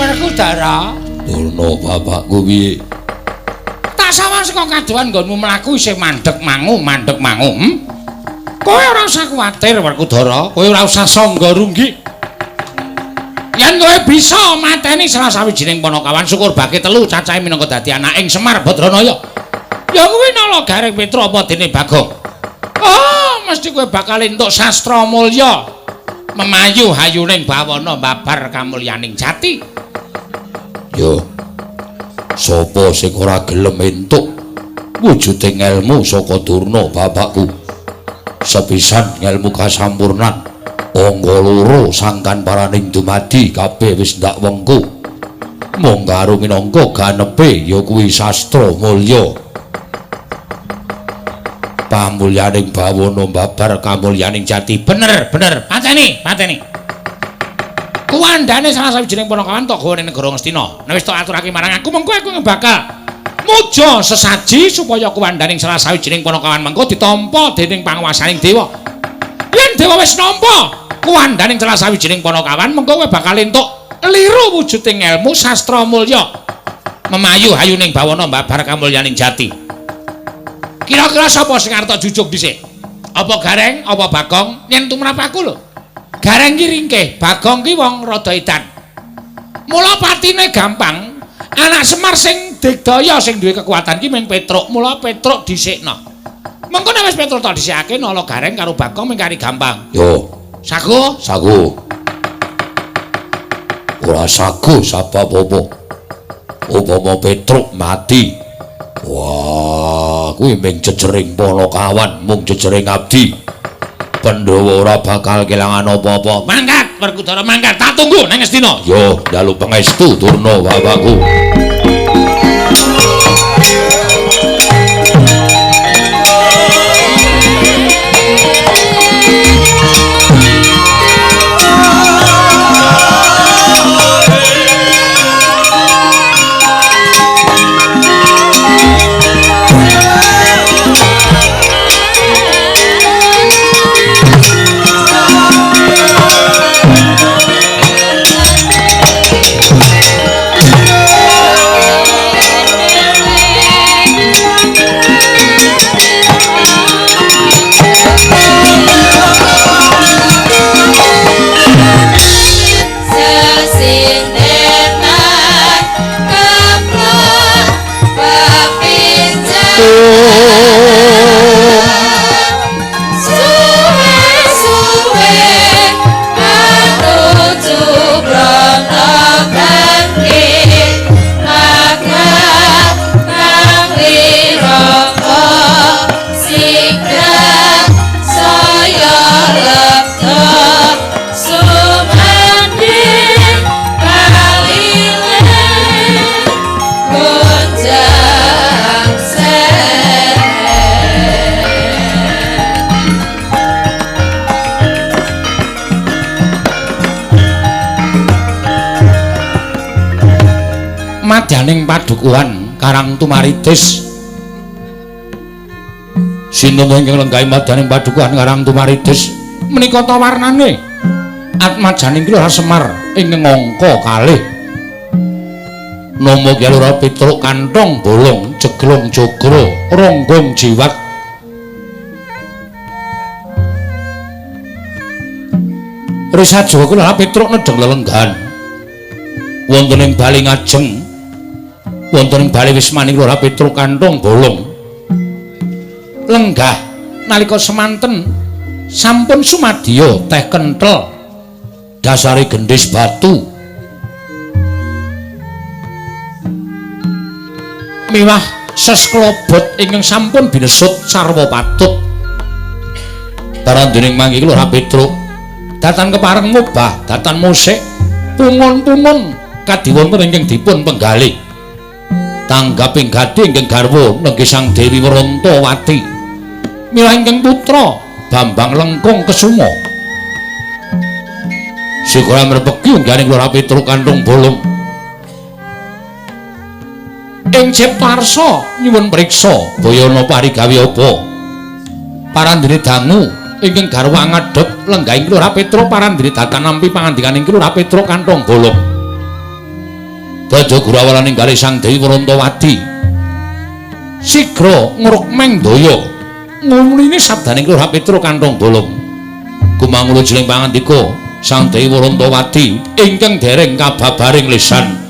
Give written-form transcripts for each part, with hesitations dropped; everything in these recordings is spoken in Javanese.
Werkudara. Durna bapakku piye? Tak sawang saka kadohan nggonmu mlaku isih mandeg mangu, mandeg mangu. Kowe ora usah kuwatir Werkudara, kowe ora usah sangga runggi. Yen kowe bisa mateni salah sawijining panakawan syukur bake telu cacahe minangka dadi anaking Semar Badranaya. Ya kuwi Nala Gareng Petruk apa dene Bagong. Oh, mesti kowe bakal entuk sastra mulya. Memayu hayuning bawana babar kamulyaning jati. Yo. Sapa sing ora gelem entuk wujuding elmu saka Durna bapakku? Sepisan ngelmu kasampurnan, angga loro sangkan paraning dumadi kabeh wis ndak wengku. Mung karo minangka ganepe ya kuwi sastra mulya. Pamulyaning bawana babar kamulyaning jati. Bener, bener. Pateni, pateni. Kuwandane salah sawijining panakawan tok gawa ning negara Ngastina. Nek wis tok aturake marang aku, mengko aku bakal muja sesaji supaya kuwandaning salah sawijining panakawan mengko ditampa dening panguwasaning dewa. Yen dewa wis nampa kuwandaning salah sawijining panakawan, mengko kowe bakal entuk liru wujuding ilmu sastra mulya. Memayu hayuning bawana babar kamulyaning jati. Kira-kira sapa sing arep tok jujuk dhisik? Apa Gareng, apa Bagong? Yen tumrap aku lho. Gareng ki ringkih, Bagong ki wong rada edan. Mula patine gampang. Anak Semar sing digdaya sing duwe kekuatan ki mung Petruk. Mula Petruk dhisikno. Mengko nek wis Petruk tok dhisikake Nala Gareng karo Bagong mung kari gampang. Yo, sago, sago. Ora sago sabab apa? Upama Petruk mati, wah, kuwi mung jejering panakawan, mung jejering abdi. Pandhawa ora bakal kelangan apa-apa. Mangkat, Werkudara mangkat. Tak tunggu nang Ngastina. Yo, njaluk pangestu Durna bapakku. Madyaning padukuhan Karang Tumaritis. Sinten ingkang lenggahi madyaning padukuhan Karang Tumaritis menika ta warnane atmajaning Lurah Semar ingkang angka kalih. Nama Kyai Lurah Petruk kantong bolong jeglong jogro ronggong jiwat. Risaja Lurah Petruk nedheng lelenggahan wonten ing bali ngajeng. Wonten ing bali wismaning Lurah Petruk kantong bolong lenggah nalika semanten sampun sumadya teh kenthel dasare gendhis batu miwah sesklobot ingkang sampun binesut sarwa patut. Parandening mangke Lurah Petruk datan kepareng mubah datan musik pungun-pungun kadiwonten ingkang dipun penggalih. Tanggaping gati ingkang garwa nenggih Sang Dewi Wrontowati miwah ingkang putra Bambang Lengkung Kesuma. Sikora mrepeki ungganing Lurah Petruk kanthong bolong. Ing Ciptarsa nyuwun priksa bayana parigawe apa? Parandene dangu ingkang garwa ngadhep lenggahing Lurah Petruk parandene datan nampi pangandikaning Lurah Petruk kanthong bolong. Baja Gurawalan inggale Sang Dewi Warantawati. Sigra ngrukmeng daya. Ngumline sabdaning Lurah Petruk kanthong bolong. Gumangula jeling pangandika Sang Dewi Warantawati ingkang dereng kababaring lisan.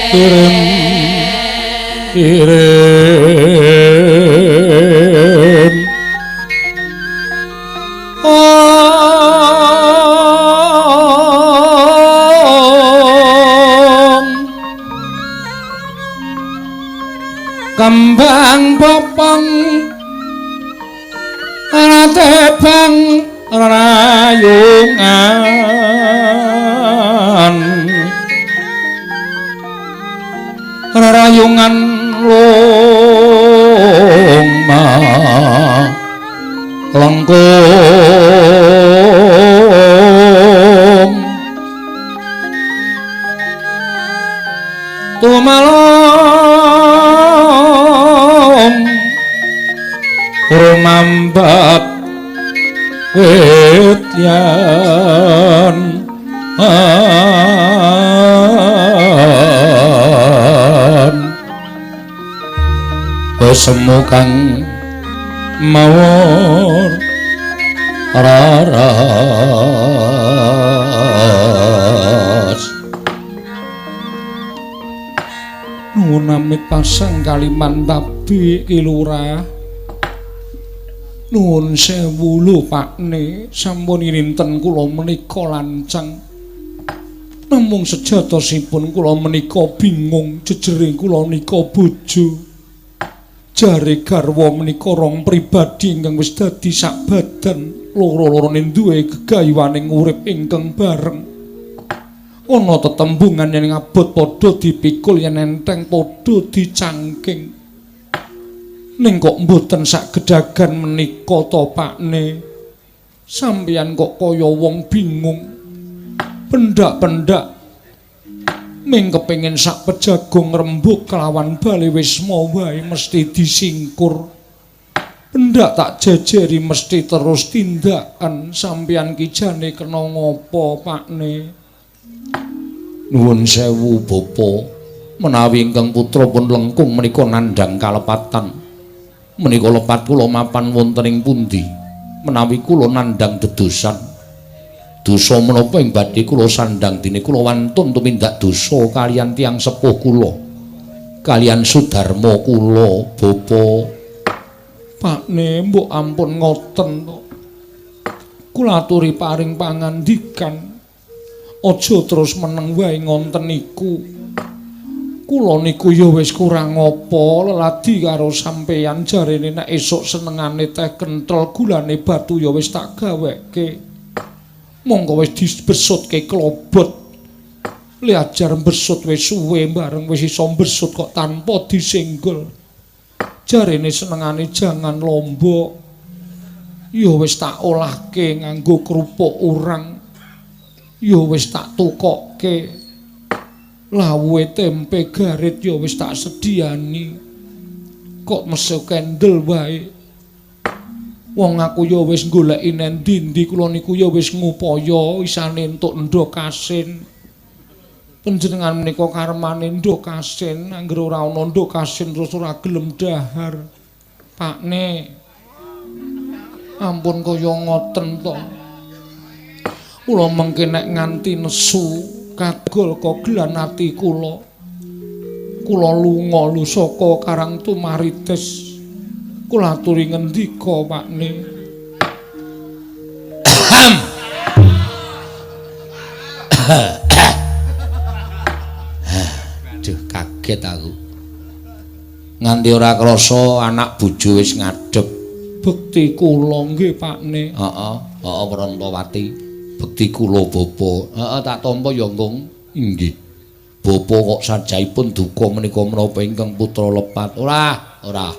Kirim Om kembang popong ratebang rayungan rayungan loma lengkung tumalong rumambak wit yan semu kang mawar raras. Nuwun amit pasang Kalimantabi Ki Lurah. Nuwun sewu lho Pakne, sampun irinten kula menika lancang. Namung sejatosipun kula menika bingung jejere kula menika bojo. Jare garwa menika rong pribadi ingkang wis dadi sak badan, loro-lorone duwe gegayuhaning urip ingkang bareng. Ana tetembungan yen ngabot padha dipikul, yen enteng padha dicangking. Ning kok mboten sak gedagan menika to Pakne? Sampeyan kok kaya wong bingung. Pendak-pendak ming kepengin sak pejago ngrembug kelawan bale wisma wae mesti disingkur. Pendak tak jejeri mesti terus tindakan. Sampeyan ki jane kena ngopo Pakne? Nuwun sewu bapa, menawi ingkang putra pun lengkung menika nandhang kalepatan. Menika lepat kula mapan wonten ing pundi? Menawi kula nandhang dedosan, dosa menapa ing badhe kula sandhang dene kula wantun tumindak dosa kaliyan tiyang sepuh kula, kaliyan sudarma kula bapa. Pakne mbok ampun ngoten to. Kula aturi paring pangandikan, aja terus meneng wae ngonten niku. Kula niku ya wis kurang apa leladi karo sampeyan, jarene nek esuk senengane teh kenthel gulane batu ya wis tak gaweke. Monggo wis dibesutke klobot. Li ajar besut wis suwe bareng wis iso besut kok tanpa disenggol. Jarene senengane jangan lombok. Ya wis tak olahke nganggo kerupuk urang. Ya wis tak tukokke. Lawuhe tempe garit ya wis tak sediani. Kok mesu kendel wae. Wong aku ya wis goleki nendi-endi, kula niku ya wis ngupaya isane entuk endhog asin. Panjenengan menika karmane endhog asin, anggere ora ana endhog asin terus ora gelem dahar. Pakne, ampun kaya ngoten to. Kula mengke nek nganti nesu kagol kogelan ati kula. Kula lunga lho saka Karang Tumaritis. Kula aturi ngendika, Pakne. Aduh, kaget aku. Nganti ora krasa anak bojo wis ngadhep. Bekti kula nggih, Pakne. Heeh, heeh Prantawati. Bekti kula bapa. Heeh, tak tampa ya, Nggung. Inggih. Bapa kok sajaipun duka menika menapa ingkang putra lepat. Ora, ora.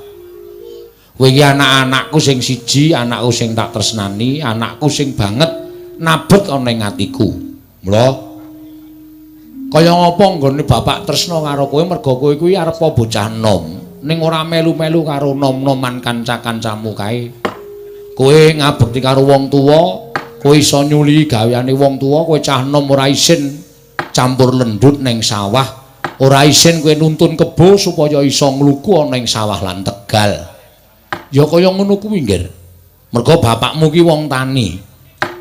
Kowe iki anak-anakku sing siji, anakku sing tak tresnani, anakku sing banget nabet ana ing atiku. Mula kaya ngapa nggone bapak tresna karo kowe merga kowe kuwi arepa bocah enom, ning ora melu-melu karo nom-noman kanca-kancamu kae. Kowe ngabekti karo wong tuwa, kowe iso nyuli gaweane wong tuwa, kowe cah enom ora isin campur lendut ning sawah, ora isin kowe nuntun kebo supaya iso ngluku ana ing sawah lan tegal. Ya kaya ngono kuwi, Nggir. Merga bapakmu ki wong tani.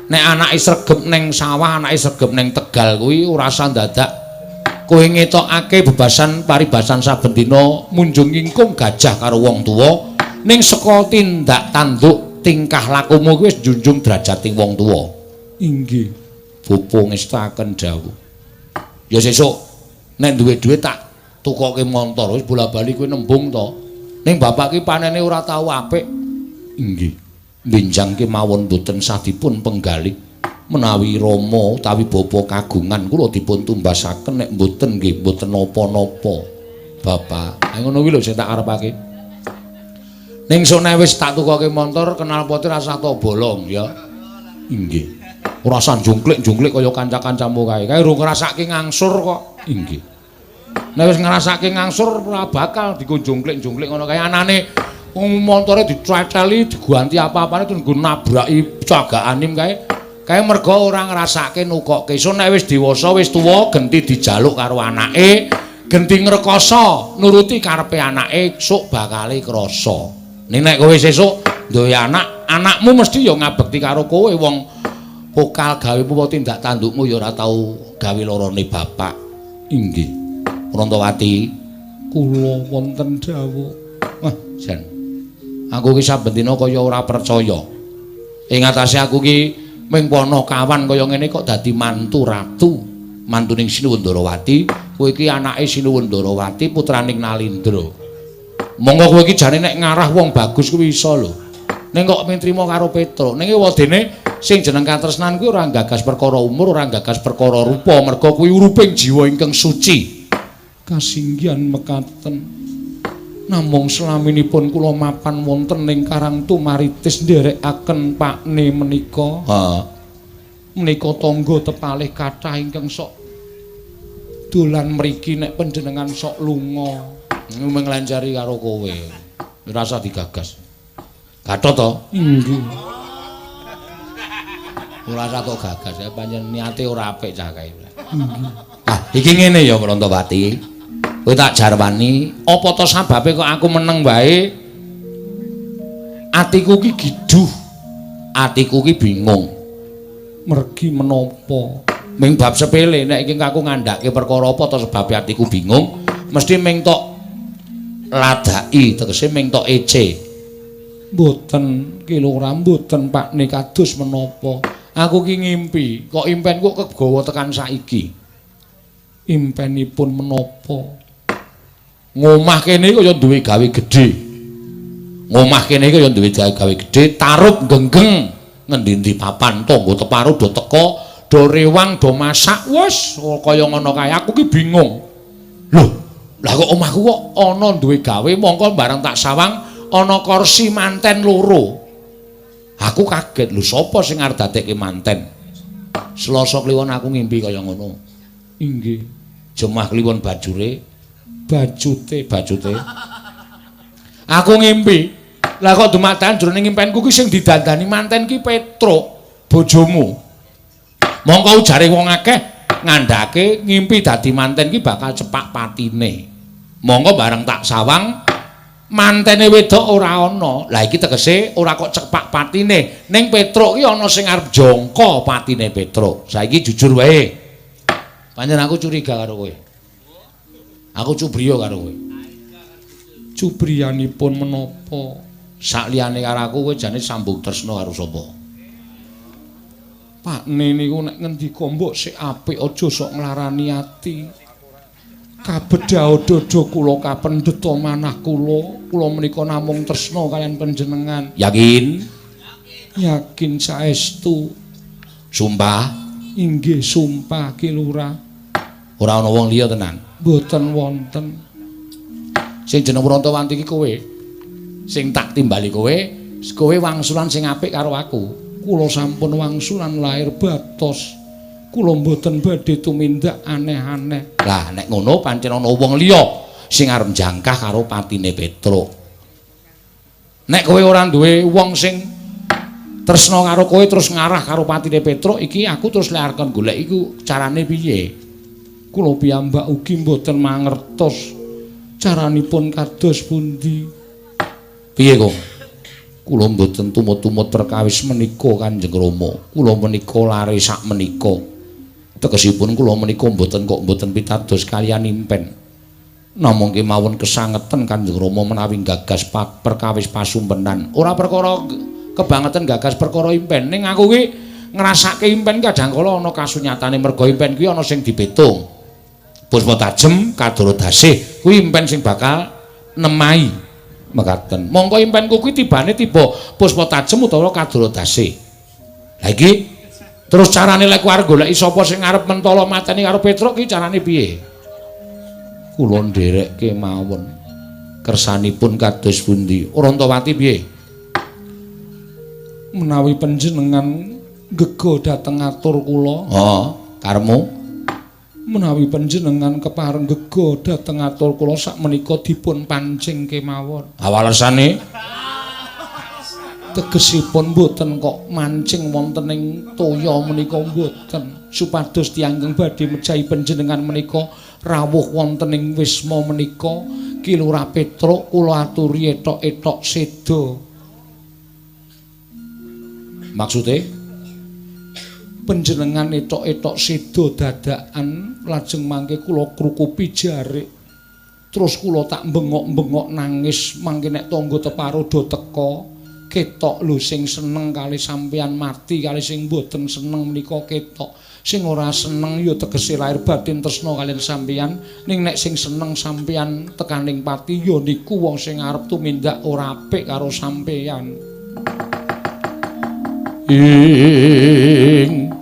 Nek anake sregep ning sawah, anake sregep ning tegal kuwi ora usah dadak kowe ngetokake bebasan paribasan saben dina munjung ingkung gajah karo wong tuwa, ning saka tindak tanduk tingkah lakumu kuwi wis njunjung derajating wong tuwa. Inggih. Bapa ngestaken dawuh. Ya sesuk nek duwe dhuwit tak tukoke montor, wis bola-bali kowe nembung to. Ning bapak ki panene ora tau apik. Inggih. Benjang kemawon boten sah dipun penggalih. Menawi rama utawi bapa kagungan kula dipun tumbasaken, nek mboten nggih mboten napa-napa. Bapak, ha ngono kuwi lho sing tak karepake. Ning sok nek wis tak tukoke montor knalpote rasah tok bolong ya. Inggih. Ora usah jungklik-jungklik kaya kanca-kancamu kae. Kae urung ngrasake ngangsur kok. Inggih. Nek wis ngrasake ngangsur ora bakal digo jungklik-jungklik ngono kae. Anane montore diceceli, diganti apa-apane terus nggo nabraki cagak anim kae. Kae merga ora ngrasake nukokke. So nek wis dewasa, wis tuwa, genti dijaluk karo anake, genti ngrekoso nuruti karepe anake, sok bakale krasa. Ning nek kowe sesuk duwe anak, anakmu mesti ya ngabekti karo kowe, wong pokal gawemu apa tindak tandukmu ya ora tau gawe lorone bapak. Inggih. Prantawati, kula wonten dawuh. Wah, jan. Aku ki saben dina kaya ora percaya. Ing atase aku ki ming panakawan kaya ngene kok dadi mantu ratu, mantuning Sinuwun Ndarawati. Kowe iki anake Sinuwun Ndarawati, putraning Nalindra. Monggo kowe iki jane nek ngarah wong bagus kuwi iso lho. Ning kok mung trima karo Petruk. Ning wadene sing jeneng katresnan kuwi ora nggagas perkara umur, ora nggagas perkara rupa, merga kuwi uruping jiwa ingkang suci. Kasinggihan mekaten. Namung selaminipun kula mapan wonten ing Karang Tumaritis nderekaken pakne menika. Heeh. Menika tangga tepalih kathah ingkang sok dolan mriki nek panjenengan sok lunga. Menglenceri karo kowe. Ora usah digagas. Gatot to? Inggih. Ora usah tok gagas, ya pancen niate ora apik cah kae. Inggih. Ah, iki ngene ya Prantawati. Kowe tak jarwani, apa to sababe kok aku meneng wae? Atiku ki giduh. Atiku ki bingung. Mergi menapa? Ming bab sepele nek iki aku ngandhake perkara apa to sebabe atiku bingung, mesti ming tok ladaki, tegese ming tok ece. Mboten, ki lho mboten Pakne kados menapa. Aku ki ngimpi, kok impenku kegawa tekan saiki. Impenipun menapa? Ngomah kene kaya duwe gawe gedhe. Ngomah kene kaya duwe gawe gedhe, tarup genggeng ngendi-endi papan tangga teparo do teka, do rewang, do masak, wis kaya ngono kae. Aku ki bingung. Lho, Lah kok omahku kok ana duwe gawe mongko bareng tak sawang ana kursi manten loro. Aku kaget, lho sapa sing arep dadekke manten? Selasa kliwon aku ngimpi kaya ngono. Inggih. Jemah kliwon bajure, bajute, bajute. Aku ngimpi. Lah kok dumadakan jroning impenku ki sing didandani manten ki Petruk, bojomu. Mongko ujare wong akeh ngandhake ngimpi dadi manten ki bakal cepak patine. Mongko bareng tak sawang mantene wedok ora ana. Lah iki tegese ora kok cepak patine, ning Petruk ki ana sing arep jangka patine Petruk. Saiki jujur wae. Pancen aku curiga karo kowe. Aku cubriya karo kowe. Cubriyanipun menapa? Sakliyane karo aku kowe jane sambung tresna karo sapa? Pakne niku nek ngendika mbok sik apik aja sok nglarani ati. Kabedhao dada kula kapendheta manah kula, kula menika namung tresna kaliyan panjenengan. Yakin? Yakin saestu. Sumpah? Inggih sumpah Ki Lurah. Ora ana wong liya tenan. Mboten wonten. Sing jeneng Wrontawanti iki kowe. Sing tak timbali kowe, kowe wangsulan sing apik karo aku. Kula sampun wangsulan lahir batos. Kula mboten badhe tumindak aneh-aneh. Lah nek ngono pancen ana wong liya sing arep jangkah karo patine Petruk. Nek kowe ora duwe wong sing tresna karo kowe terus ngarah karo patine Petruk iki aku terus lek arep golek iku carane piye? Kula piyambak ugi mboten mangertos caranipun kados pundi. Piye kok? Kula mboten tumut-tumut perkawis menika Kanjeng Rama. Kula menika lare sak menika. Tegesipun kula menika mboten kok mboten pitados kaliyan impen. Namung kemawon kesangeten Kanjeng Rama menawi gagas perkawis pasumpenan. Ora perkara kebangetan gagas perkara impen, ning aku ki ngrasake impen kadang kala ana kasunyatane merga impen kuwi ana sing dipetung. Puspa tajem kadara dasih kuwi impen sing bakal nemahi. Mekaten. Mongko impenku kuwi tibane tiba puspa tajem utawa kadara dasih. Lah iki terus carane lek arep goleki sapa sing arep mentala mateni karo Petruk ki carane piye? Kula nderekke mawon. Kersanipun kados pundi? Wrontawati piye? Menawi panjenengan gega dhateng atur kula. Oh, karepmu? Menawi panjenengan kepareng gega dhateng atur kula sakmenika dipun pancing kemawon. Awalesane? Tegesipun mboten kok mancing wonten ing toya menika mboten, supados tiyang ingkang badhe mejahi panjenengan menika rawuh wonten ing wisma menika Ki Lurah Petruk kula aturi etok-etok seda. Maksude? Panjenengan etok-etok seda dadakan lajeng mangke kula krukupi jarik. Terus kula tak bengok-bengok nangis mangke nek tangga teparo do teka ketok lho sing seneng kali sampeyan mati kali sing mboten seneng menika ketok. Sing ora seneng ya tegese lahir batin tresna kaliyan sampeyan, ning nek sing seneng sampeyan tekaning pati ya niku wong sing arep tumindak ora apik karo sampeyan. Ing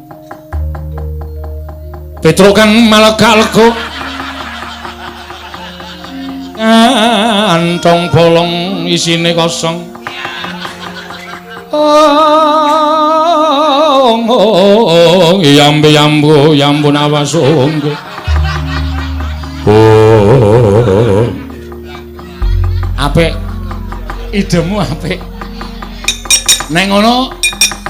Petruk kang malega-lega kantong bolong isine kosong. Oh, yambe yambu yambun awas onggo. Oh. Apik. Idemu apik. Nek ngono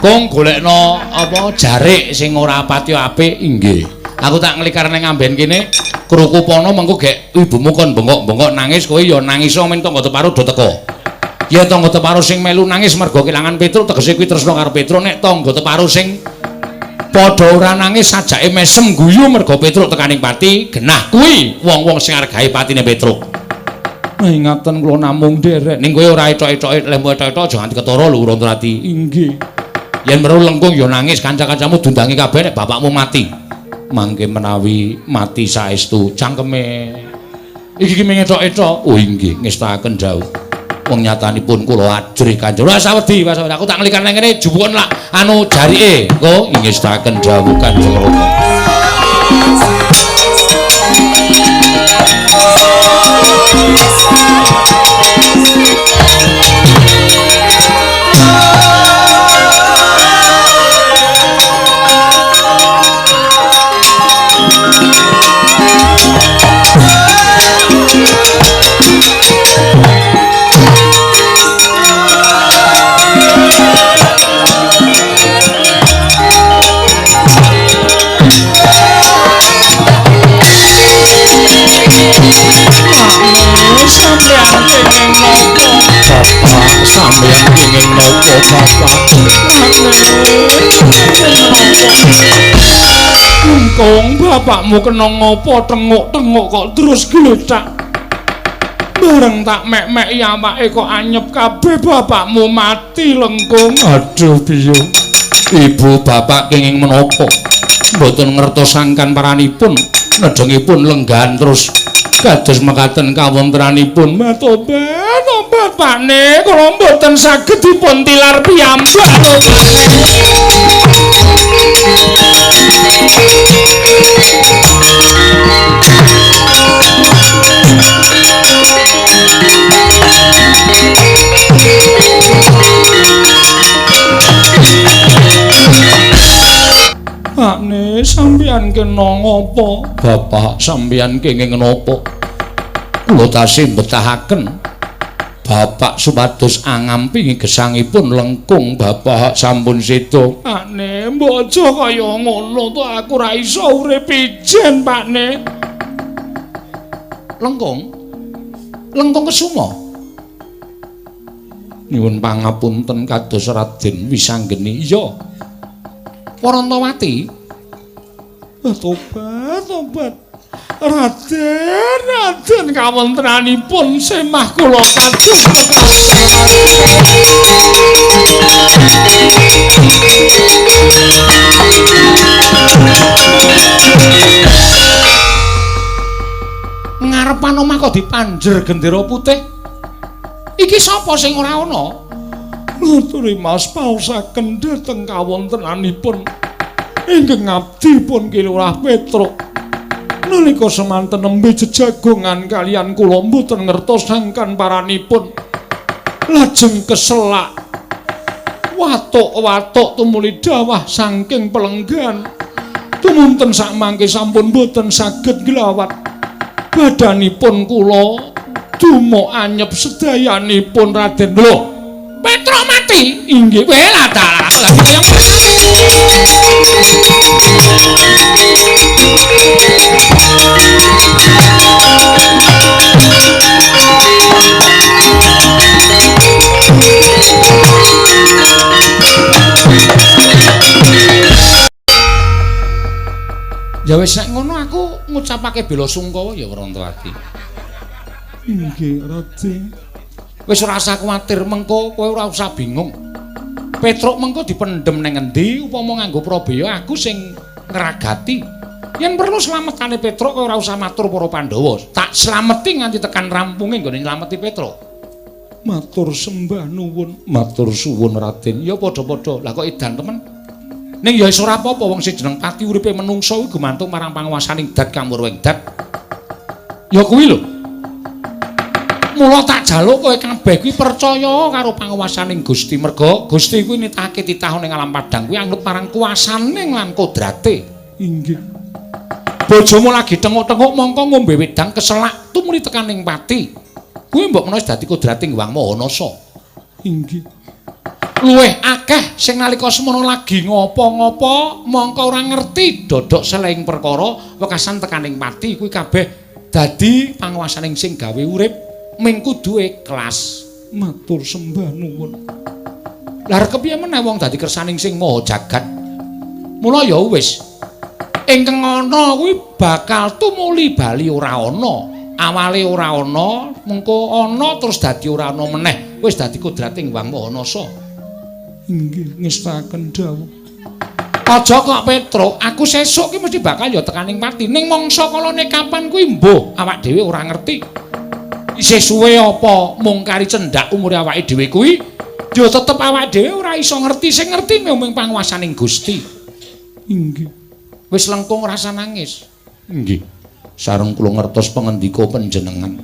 kong golekno apa jarik sing ora pati apik inggih. Aku tak nglikar ning amben kene krukupono mengko gek ibumu kon bengok-bengok nangis kowe ya nangis men tangga teparo do teko. Ya tangga teparo sing melu nangis mergo kelangan Petruk tegese kuwi tresna karo Petruk, nek tangga teparo sing padha ora nangis sajake mesem guyu mergo Petruk tekaning pati genah kuwi wong-wong sing arep gawe patine Petruk. Nah ingaten kula namung nderek ning kowe ora etok-etoke lehmu etok-etok aja nganti ketara lho Wrontawati. Inggih. Yen weruh lengkung ya nangis kanca-kancamu dundangi kabeh nek bapakmu mati. Mangke menawi mati saestu cangkeme iki ki mung etok-etok. Oh inggih ngestakaken dawuh. Wong nyatanipun kula ajrih Kanjeng. Ora sawedi, aku tak nglikar nang kene jupukon lak anu jarike. Engko ngestakaken dawuh Kanjeng Rama. Sampeyan kenging napa? Bapak, sampeyan kenging napa, Bapak? Engkong bapakmu kena ngopo tenguk-tenguk kok terus gletak. Bareng tak mek-meki awake kok anyep kabeh, bapakmu mati lengkung. Aduh piye? Ibu bapak kenging menapa? Mboten ngertos sangkan paranipun, nedengipun lenggahan terus kados mekaten kawontenanipun. Tobat, tobat Pakne, kula mboten saged dipun tilar piyambak lho. Pakne, sampeyan kena ngopo? Bapak, sampeyan kenging napa? Kula tasih mbetahaken bapak supados angampingi gesangipun lengkung bapak sampun seda. Pakne, mbok aja kaya ngono to, aku ora iso urip ijen, Pakne. Lengkung? Lengkung Kesuma. Nyuwun pangapunten kados Raden Wisanggeni. Iya. Warantawati. Tobat, tobat. Raden, Raden kawontenanipun semah kula kados ngarepan omah kok dipanjer gendera putih. Iki sapa sing ora ana? Nuturi mas paosaken dhateng kawontenanipun ingkang abdi pun Ki Lurah Petruk. Nalika semanten nembe jejagongan kaliyan kula mboten ngertos sangkan paranipun. Lajeng keselak watuk-watuk tumuli dawah saking pelenggan. Tumunten sakmangke sampun mboten saged nglawat. Badanipun kula dumuk anyep sedayanipun Raden. Lho, Petruk mati? Inggih. Weh lah dalah lagi kaya ya wis nek ngono aku ngucapake bela sungkawa ya Warantawati. Inggih, Raden. Wis ora usah kuwatir, mengko kowe ora usah bingung. Petruk mengko dipendhem nang endi upama nganggo prabeya aku sing ngragati. Yen perlu slametane Petruk kowe ora usah matur para Pandhawa. Tak slameti nganti tekan rampunge nggone nylameti Petruk. Matur sembah nuwun, matur suwun Raden. Ya padha-padha. Lah kok edan temen. Ning ya wis ora apa-apa wong sing jeneng pati uripe menungsa kuwi gumantung marang panguwasaning dat kamurwing dat. Ya kuwi lho. Mula tak jaluk kowe kabeh kuwi percaya karo panguwasaning Gusti, merga Gusti kuwi nitahake titah ning alam padhang kuwi anut marang kuasane lan kodrate. Inggih. Bojomu lagi tenguk-tenguk mongko ngombe wedang keselak tumuli tekan ning pati. Kuwi mbok menawa dadi kodrating Hyang Maha Nasa. Inggih. Luwih akeh sing nalika semono lagi ngopo-ngopo mongko ora ngerti dodok selehing perkara wekasan tekaning pati kuwi kabeh dadi panguwasaning sing gawe urip ming kudu ikhlas. Matur sembah nuwun. Lah kepiye meneh wong dadi kersaning sing maha jagat. Mula ya wis ingkang ana kuwi bakal tumuli bali ora ana. Awale ora ana, mengko ana terus dadi ora ana meneh. Wis dadi kodrating Hyang Maha Nasa. Inggih, ngestaken dawuh. Aja kok Petruk, aku sesuk ki mesti bakal ya tekaning pati. Ning mangsa kalane kapan kuwi mbuh awak dhewe ora ngerti. Isih suwe apa mung kari cendhak umure awake dhewe kuwi, ya tetep awake dhewe ora iso ngerti. Sing ngerti mung panguwasaning Gusti. Inggih. Wis lengkung rasa nangis. Inggih. Sareng kula ngertos pangendika panjenengan.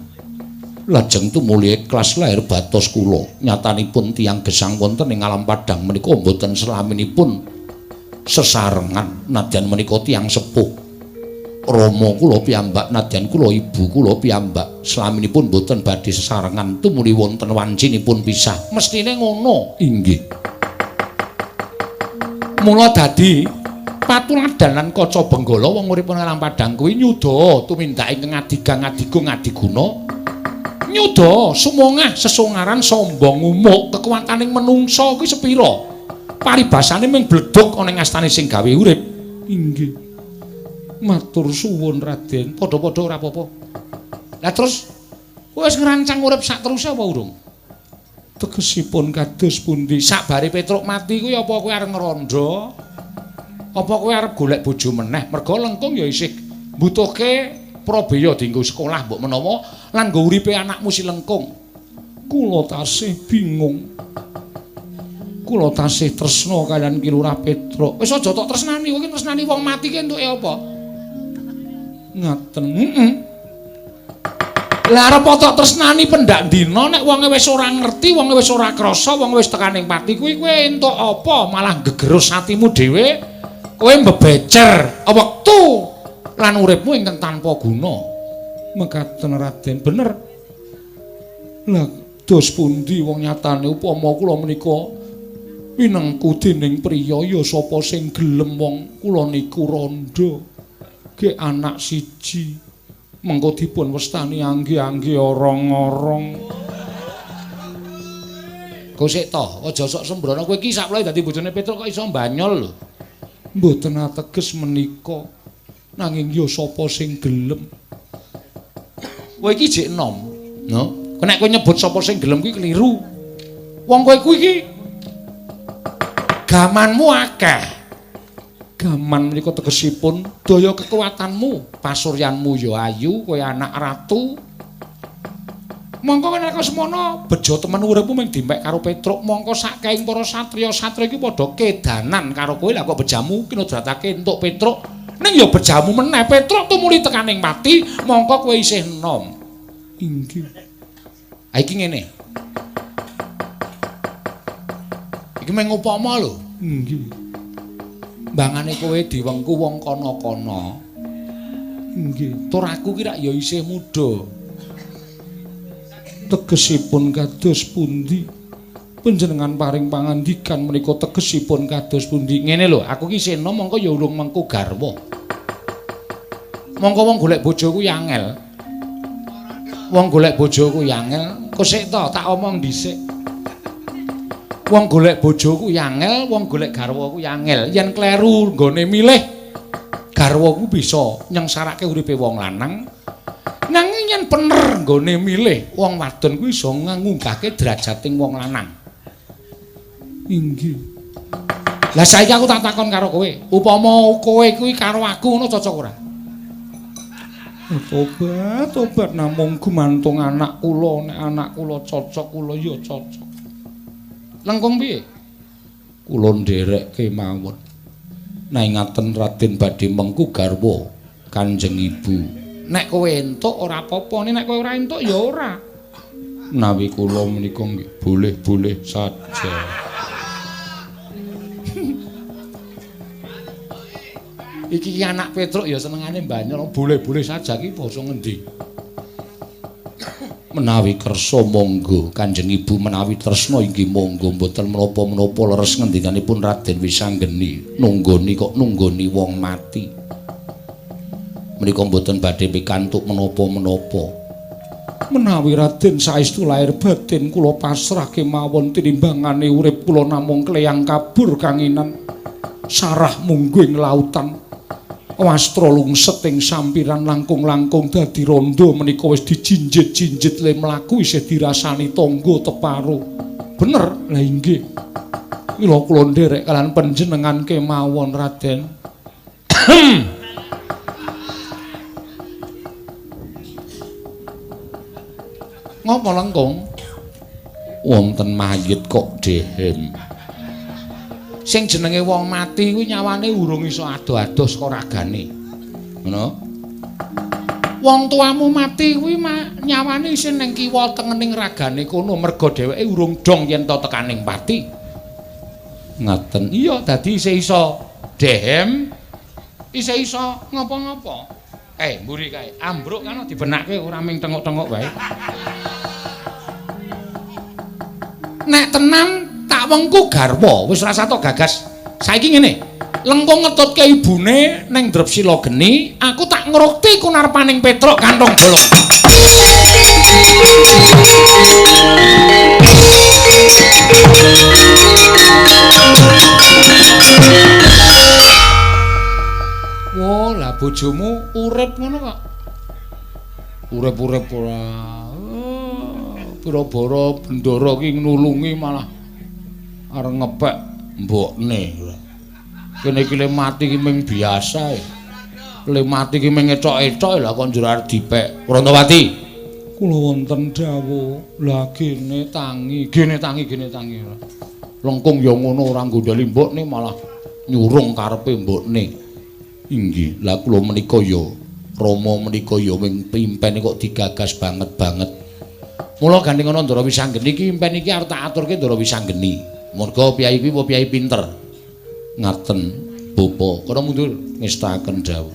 Lajeng tumuli ikhlas lahir batos kula. Nyatanipun tiyang gesang wonten ing alam padhang menika mboten selaminipun sesarengan nadyan menika tiyang sepuh. Rama kula piyambak nadyan kula ibu kula piyambak selaminipun mboten badhe sesarengan tumuli wonten wancinipun pisah. Mestine ngono. Inggih. Mula dadi patuladan lan kaca benggala wong urip ing alam padhang kuwi nyuda tumindak ingkang adigang adigung adiguna. Nyuda sumongah sesongaran sombong umuk kekuwataning menungsa kuwi sepira. Paribasane mung bledhog ana ing astane sing gawe urip. Inggih. Matur suwun Raden. Padha-padha ora apa-apa. Lah terus kowe wis ngrancang urip sak teruse apa urung? Tegesipun kados pundi? Sakbare Petruk mati kuwi apa kowe arep ngrondo? Apa kowe arep golek bojo meneh? Merga Lengkung ya isih mbutuhke prabeya dienggo sekolah mbok menawa lan nggo uripe anakmu si Lengkung. Kula tasih bingung. Kula tasih tresna kaliyan Ki Lurah Petruk. Wis aja tok tresnani, kowe iki tresnani wong mati ki entuke apa? Ngaten. Heeh. Lah arep tok tresnani pendak dina nek wonge wis ora ngerti, wonge wis ora krasa, wonge wis tekaning pati kuwi kowe entuk apa? Malah gegerus atimu dhewe, kowe mbebecer wektu lan uripmu ingkang tanpa guna. Mekaten Raden, bener. Lah dos pundi wong nyatane upama kula menika winengku dening priya ya sapa sing gelem wong kula niku randha. Ge anak siji mengko dipun wastani angge-angge orong-orong. Kosek to, aja sok sembrono kowe iki sakloe dadi bojone Petruk kok iso mbanyol lho. Mboten ateges menika. Nanging ya sapa sing gelem? Kowe iki jek enom, no? Nek kowe nyebut sapa sing gelem kuwi keliru. Wong kowe kuwi iki gamanmu akeh. Gaman menika tegesipun daya kekuatanmu, pasuryanmu ya ayu, kowe anak ratu. Mongko nek semono bejo temen uripmu mung dimpek karo Petruk, mongko saking para satriya-satriya iki padha kedanan karo kowe. Lah kok bejamu kinodratake entuk Petruk? Ning ya bejamu meneh Petruk tumuli tekaning pati, mongko kowe isih enom. Inggih. Ha iki ngene. Iki mung upama lho. Inggih. Mbangane kowe diwengku wong kono-kono. Inggih. Tur aku ki rak ya isih muda. Tegesipun kados pundi? Panjenengan paring pangandikan menika tegesipun kados pundi? Ngene lho, aku ki isih enom mongko ya urung mengku garwa. Mongko wong golek bojo kuwi angel. Wong golek bojo kuwi angel. Kosek to tak omong dhisik. Wong golek bojo kuwi angel, wong golek garwa kuwi angel. Yen kleru nggone milih garwa kuwi bisa nyengsarake uripe wong lanang. Nanging yen bener nggone milih wong wadon kuwi iso ngunggahke derajating wong lanang. Inggih. Lah saiki aku tak takon karo kowe, upama kowe kuwi karo aku ngono cocok ora? Tobat, tobat namung gumantung anak kula, nek anak kula cocok kula ya cocok. Lengkung piye? Kula nderek kemawon. Nek ngaten Raden badhe mengku garwa Kanjeng Ibu. Nek kowe entuk ora apa-apa, nek kowe ora entuk ya ora. Menawi kula menika nggih boleh-boleh saja. Iki anak Petruk ya senengane mbanyol, boleh-boleh saja iki basa ngendi? Menawi kersa monggo Kanjeng Ibu, menawi tresna inggih monggo, mboten menapa-menapa leres ngendikanipun Raden Wisanggeni. Nunggoni kok nunggoni wong mati. Menika mboten badhe pikantuk menapa-menapa. Menawi Raden saestu lair batin kula pasrah kemawon tinimbangane urip kula namung kleyang kabur kanginan sarah mungguing lautan. Wastra lungset ing sampiran langkung-langkung dadi rondo menika wis dijinjit-jinjit le mlaku isih dirasani tangga teparo. Bener? Lah inggih. Mila kula nderek kalian panjenengan kemawon Raden. Ngopo Lengkung? Wonten mayit kok dehem. Sing jenenge wong mati kuwi nyawane urung iso ado-ado saka ragane. Ngono. Wong tuamu mati kuwi nyawane isih ning kiwa tengening ragane kono merga dheweke urung dong yen to tekaning pati. Ngaten. Iya, dadi isih iso dehem, isih iso ngopo-ngopo. Mburi kae, ambruk kan dibenakke ora ming tengok-tengok wae. Nek tenan tak wengku garwa, wis ora satok gagas. Saiki ngene, Lengkung ngetutke ibune ning Drepsila geni, aku tak ngrukti kunarpaning Petruk kantong bolong. Wah, lah bojomu urip ngono kok. Urip-urip ora. Pira-bara bendara ki nulungi malah arep ngepek mbokne. Kene iki le mati ki ming biasa e. Le mati ki ming ethok-ethok lah kok njur arep dipek. Prantawati. Kula wonten dawuh. Lah gene tangi, gene tangi, gene tangi. Lengkung ya ngono ora nggondheli mbokne malah nyurung karepe mbokne. Inggih, lah kula menika ya Rama menika ya ming pimpene kok digagas banget-banget. Mula gandeng ana Ndara Wisanggeni iki impen iki arep tak aturke Ndara Wisanggeni. Merga piyai kuwi piyai pinter. Ngaten, Bapa. Kono mundur ngestakaken dawuh.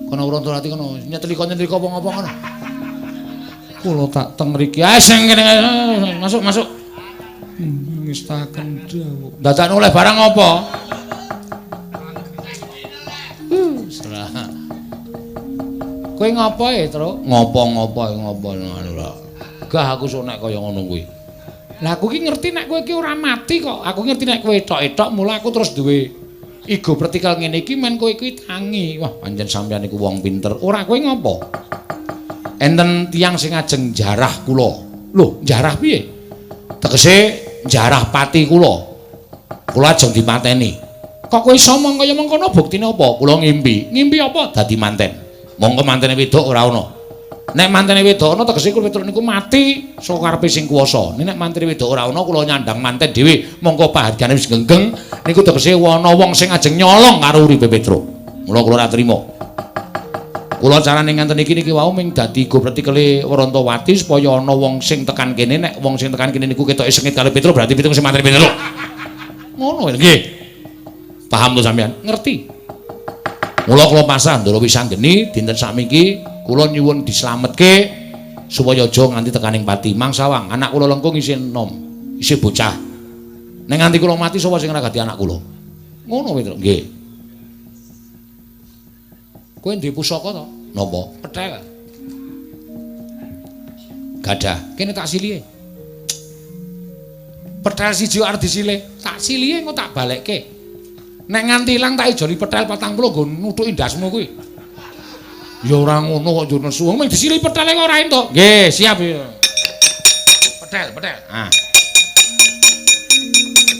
Kono Prantawati kono nyetlika-nyetlika apa-apa kono. Kula tak teng mriki. Ah sing kene masuk-masuk. Ngestakaken dawuh. Dadakno oleh barang apa? Kowe ngopo e, Truk? Ngopo-ngopo ngopo ngono. Gah aku sok nek kaya ngono kuwi. Lah aku ki ngerti nek kowe iki ora mati kok. Aku ngerti nek kowe etok-etok mula aku terus duwe igo pertikal ngene iki men kowe iki tangi. Wah, pancen sampeyan iku wong pinter. Ora kowe ngopo? Enten tiyang sing ajeng jarah kula. Lho, jarah piye? Tegese jarah pati kula. Kula ajeng dipateni. Kok kowe iso mong kaya mengkono buktine apa? Kula ngimpi. Ngimpi apa? Dadi manten. Mongko mantene wedok ora ana. Nek mantene wedok ana tegese kula Petruk niku mati saka karepe sing kuwasa. Nek mantene wedok ora ana kula nyandang manten dhewe, mongko pahargane wis genggeng niku tegese ana wong sing ajeng nyolong karo uripe Petruk. Mula kula ora trima. Kula carane ngenten iki niki wau ming dadi go pretikele Warantawati supaya ana wong sing tekan kene, nek wong sing tekan kene niku ketoke sengit karo Petruk berarti Petruk sing mantene Petruk. Ngono nggih. Paham to sampean? Ngerti. Mula kula pasrah Ndara Wisanggeni dinten sakmiki kula nyuwun dislametke supaya aja nganti tekaning pati. Mangsawang anak kula Lengkung isih enom, isih bocah. Nek nganti kula mati sapa sing ngragati anak kula? Ngono Petruk. Nggih. Kowe duwe pusaka to? Napa? Pethel. Gadah. Kene tak silihe. Pethel siji arep disilih. Tak silihe engko tak balekke. Nek nganti ilang tak ijoli pethel 40 nggo nuthuki ndasmu kuwi. Ya ora ngono kok njur nesu. Mung disilihi pethele kok ora entuk. Nggih, siap ya. Pethel, pethel. Ah.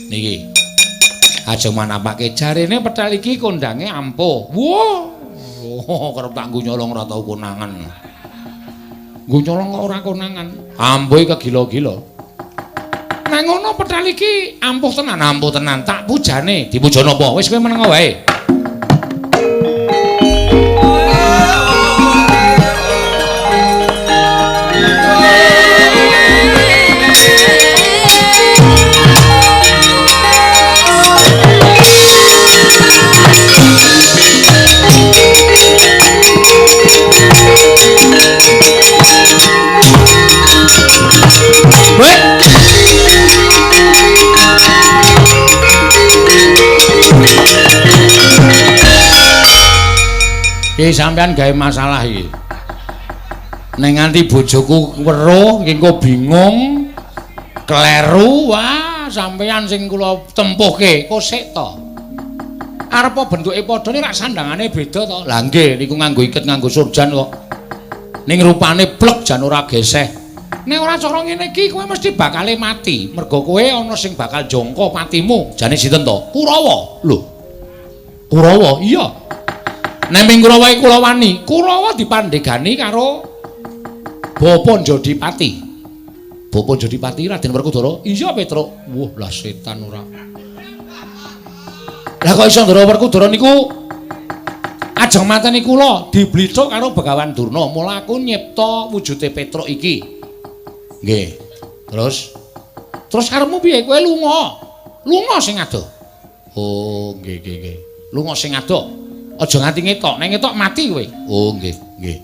Niki. Aja manapake jarene pethel iki kondange ampuh. Wah. Oh, kerep tak nggo nyolong ora tau konangan. Nggo nyolong kok ora konangan. Ampuhe kegila-gila. Nek ngono pethel iki ampuh tenan, tak pujane. Dipuja napa? Wis kowe meneng wae. Iki sampean gawe masalah iki. Nek nganti bojoku weruh engko bingung, kleru, wah sampean sing kula tempuhke kok sik to. Arep bentuke padha nek rak sandangane beda to. Lah nggih niku nganggo iket nganggo surjan kok. Ning rupane plek jan ora geseh. Nek ora cara ngene iki kowe mesti bakale mati. Mergo kowe ana sing bakal jangka patimu. Jane sinten to? Kurawa. Lho. Kurawa? Iya. Nek ming Kurawa iku kula wani. Kurawa dipandhegani karo Bapa Jodipati. Bapa Jodipati Raden Werkudara. Iya, Petruk. Wah, lah setan ora. Lah kok iso Ndara Werkudara niku Lajeng mateni kula diblithuk karo Begawan Durna. Mula aku nyipta wujude Petruk iki. Nggih. Terus terus karepmu piye? Kowe lunga. Lunga sing adoh. Oh, nggih nggih nggih. Lunga sing adoh. Aja nganti ngetok, nek ngetok mati kowe. Oh, nggih nggih.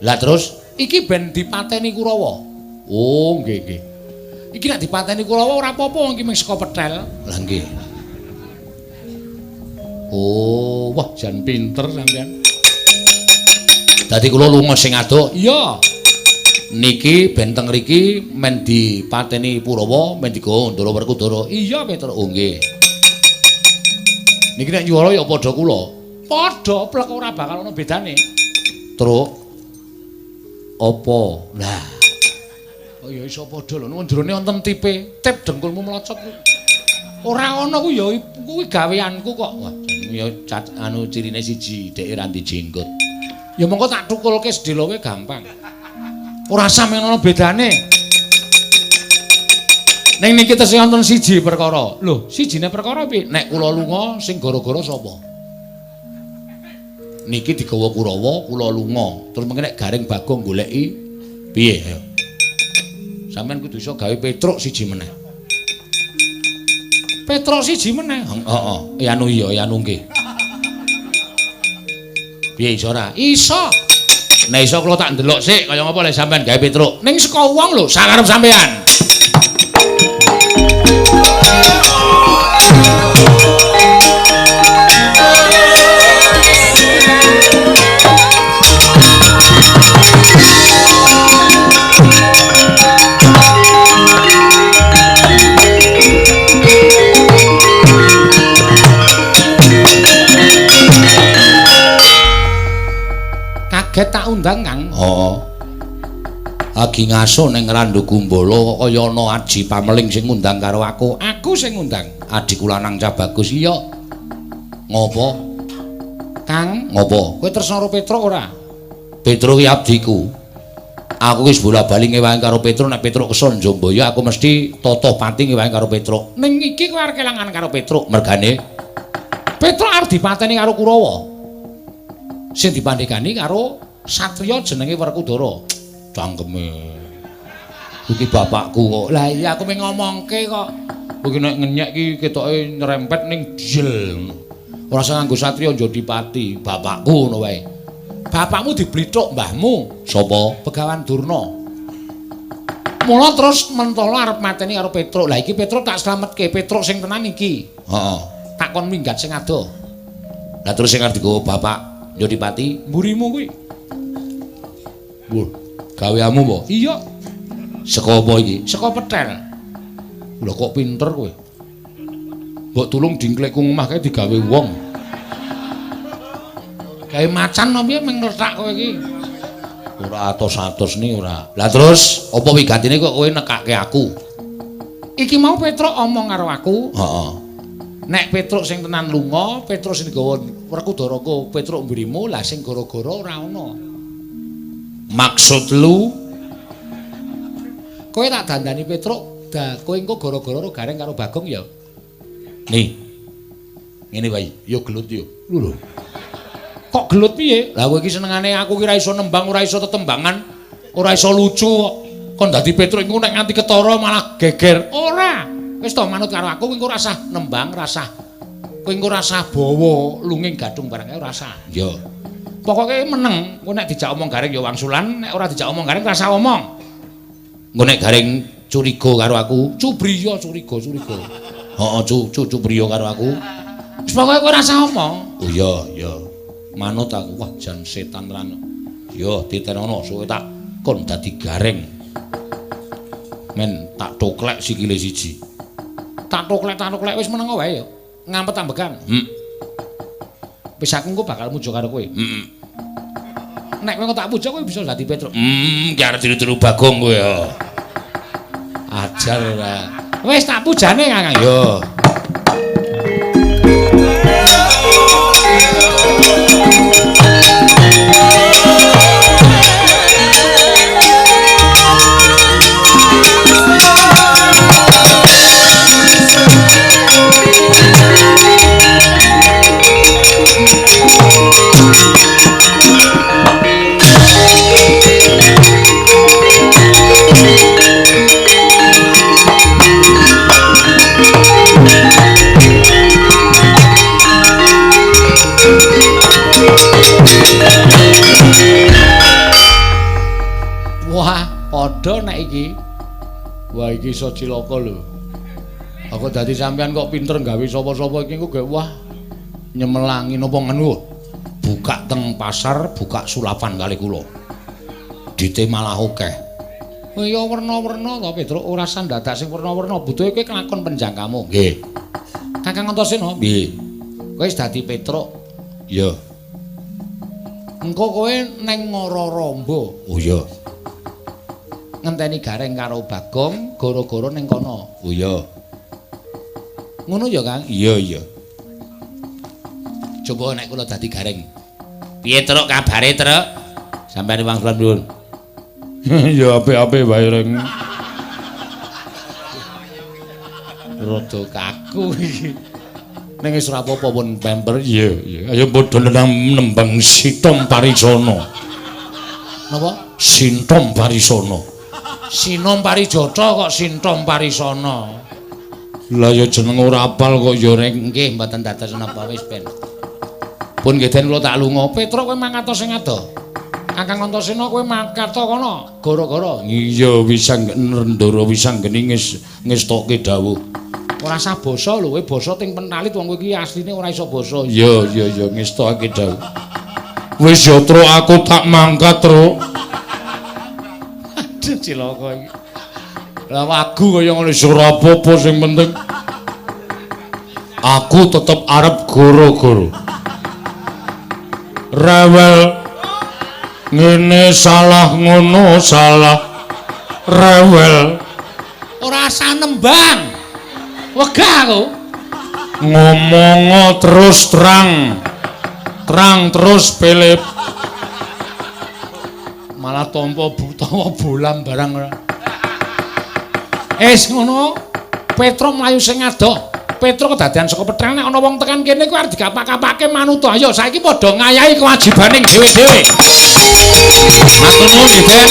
Lah terus iki ben dipateni Kurawa. Oh, nggih nggih. Iki nek dipateni Kurawa ora apa-apa, iki mung saka pethel. Lah nggih. Oh, wah jan pinter sampean. Dadi kula lunga sing adoh. Iya. Niki ben teng mriki men dipateni Purawa, men digawa Ndara Werkudara. Iya, Petruk. Oh, nggih. Niki nek nyuwara ya padha kula. Padha plek ora bakal ana bedane. Truk. Apa? Lah. Oh ya iso padha lho, nuwun jerone wonten tipe, tip dengkulmu melocot. Ora ana ku ya kuwi gaweanku kok. Wah, ya anu cirine siji, dheke ra jenggot. Ya mongko tak thukulke sedheloke gampang. Ora sampe ana bedane. Ning niki tesih wonten siji perkara. Lho, sijine perkara piye? Nek kula lunga sing gara-gara sapa? Niki digawa Kurawa, kula lunga. Terus mengke nek Gareng Bagong goleki piye ayo. Sampeyan kudu iso gawe Petruk siji meneh. Petruk siji meneh. Heeh, ya anu iya, ya anu nggih. Piye iso ora? Iso. Nek iso kula tak ndelok sik kaya ngapa lek sampeyan gawe Petruk. Ning saka wong lho, sakarep sampeyan. Kaget tak undang, Kang. Heeh. Lagi ngaso ning Randu Gumbala kaya ana aji pameling sing ngundang karo aku. Aku sing ngundang. Adhiku lanang Cah Bagus. Iya. Ngopo? Kang, ngopo? Kowe tresna karo Petruk ora? Petruk ki abdiku. Aku wis bola-bali ngewangi karo Petruk, nek Petruk keson Njambaya aku mesti tata pati ngewangi karo Petruk. Ning iki kowe arep kelangan karo Petruk, mergane Petruk arep dipateni karo Kurawa. Sing dipandhegani karo satriya jenenge Werkudara. Cangkeme. Iki bapakku kok. Lah iya aku mung ngomongke kok. Kowe nek ngenyek iki ketoke nyerempet ning jel. Ora usah nganggo satriya Njodipati, bapakku ngono wae. Bapakmu diblithuk mbahmu. Sapa? Begawan Durna. Mula terus mentala arep mateni karo Petruk. Lah iki Petruk tak slametke, Petruk sing tenan iki. Heeh. Tak kon minggat sing adoh. Lah terus sing arep digawa bapak Njodipati, mburimu kuwi. Wuh, gaweamu apa? Iya. Saka apa iki? Saka pethel. Lho kok pinter kowe? Mbok tulung dingklekku omah kae digawe wong. Gawe macan apa piye mung ngletak kowe iki? Ora atos-atos ni ora. Lah terus apa wigatine kok kowe nekake aku? Iki mau Petruk omong karo aku. Heeh. Nek Petruk sing tenan lunga, Petruk sing digawa Werkudara ku Petruk mburimu, lah sing gara-gara ora ana. Maksud lu? Kowe tak dandani Petruk, da kowe engko gara-gara ro Gareng karo Bagong ya. Nih. Ngene wae, yo gelut yo. Lho. Kok gelut piye? Lah kowe iki senengane aku ki ora iso nembang, ora iso tetembangan, ora iso lucu kok. Kon dadi Petruk iku nek nganti ketara malah geger. Ora. Wis to manut karo aku, kowe engko ora usah nembang, ora usah. Kowe engko ora usah bawa lunging gadung barang kae ora usah. Iya. Pokoke meneng, kowe nek dijak omong Gareng ya wangsulan, nek ora dijak omong Gareng ora usah omong. Engko nek Gareng curiga karo aku, cubriya curiga, curiga. Heeh, cubriya karo aku. Wis pokoke kowe ora usah omong. Oh iya, iya. Manut aku, wah jan setan tenan. Yo titenono suwe tak kon dadi Gareng. Men tak toklek sikile siji. Tak toklek wis meneng wae ya. Ngampet ambekan. Wis aku engko bakal muja karo kowe. Heeh. Nek kowe tak puja kowe bisa dadi Petruk. Ki arep tiru-tiru Bagong kowe ya. Ajar ora. Wis tak pujane Kang. Yo. nek iki. Wah iki iso cilaka lho. Aku dadi sampean kok pinter gawe sapa-sapa iki kok wah nyemelangi napa ngene. Buka teng pasar, buka sulapan kali kula. Dite malah akeh. Oh iya werna-werna to Petruk, ora usah dadak sing werna-werna, butuhe kowe kelakon penjangkamu. Nggih. Kakang Antasena, nggih. Kowe wis dadi Petruk. Iya. Engko kowe neng Ngororombo. Oh iya. Ngenteni Gareng karo Bagong, goro-goro ning kono. Oh iya. Ngono ya, Kang? Iya, iya. Coba nek kula dadi Gareng. Piye Truk kabare, Truk? Sampeyan wangsulan nuwun. Ya apik-apik wae reng. Rada kaku iki. Ning wis ora apa-apa pun pemper. Iya, iya. Ayo padha nembang Sitom Parisana. Napa? Sintom Parisana. Sinom Parijata kok Sintom Parisana. Lah ya jeneng ora apal kok ya reng. Nggih, mboten dados napa wis ben. Pun nggih den kula tak lunga. Petruk kowe mangkat sing ado. Kakang Antasena kowe mangkat kono gara-gara. Iya Wisanggeni Wisanggeni ngestokke dawuh. Ora usah basa lho, kowe basa ting pentalit wong kowe iki asline ora iso basa. Iya iya iya ngestokake dawuh. Wis ya Truk aku tak mangkat, Truk. Aduh cilaka iki. Lah wagu kaya ngono wis ora apa-apa sing penting aku tetep arep goro-goro. Rewel ngene salah ngono salah rewel ora usah nembang wegah aku ngomongo terus terang terang terus Philip malah tompo utawa bolam barang ora es ngono Petruk mlayu sing adoh. Petruk kedadean saka petrang nek ana wong tekan kene kuwi arep dikapak-kapake manut. Ayo saiki padha ngayahi kewajibane dhewe-dhewe. Matur nuwun nggih, Den.